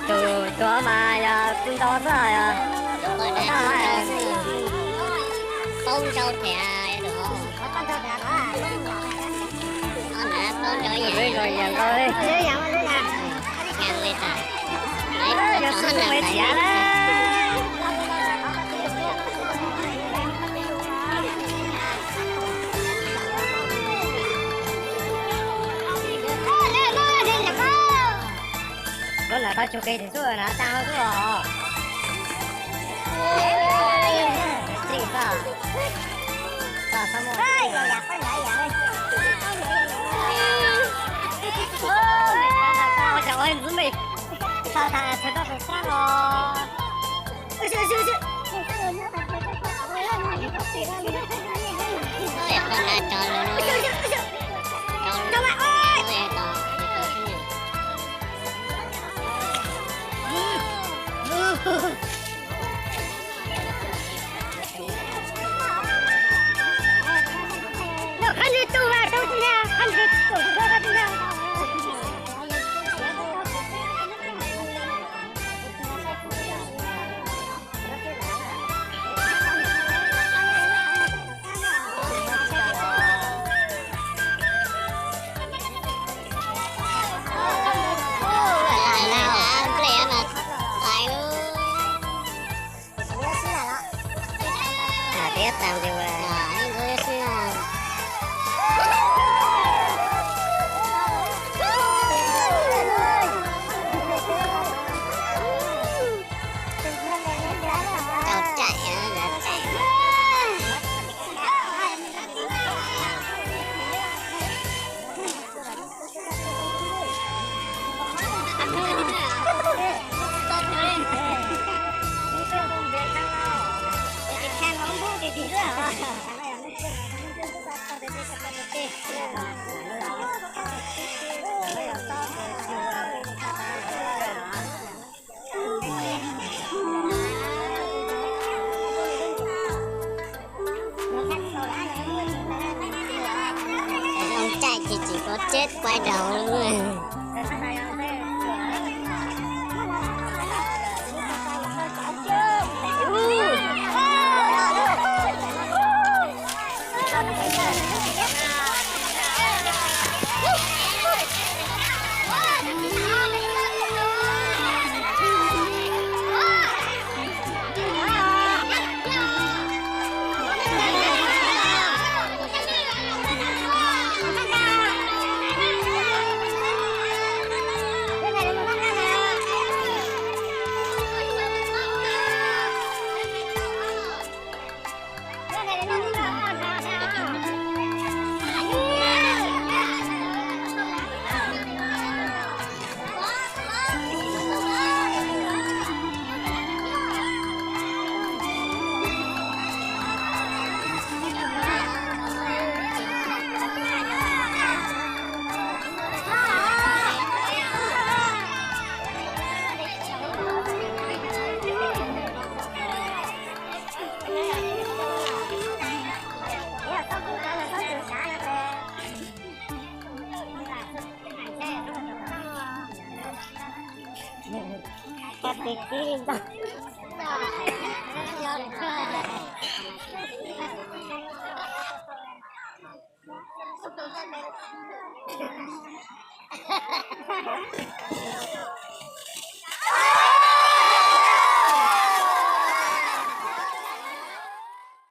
Tus, tus mas yog tsis ntau xwb yog. Paub ntau thiab. Tus zoo yam nkaus li. Yog tus me txiav na. Koj lam tau tsuag qis tim xub na, tag xwb os. Tsis tau, tau txhob muaj. Ua cas ua ntxwv me, tau tas txhawv tau tus sab los. Zoo caij ces tsis tau tseb quay đầu.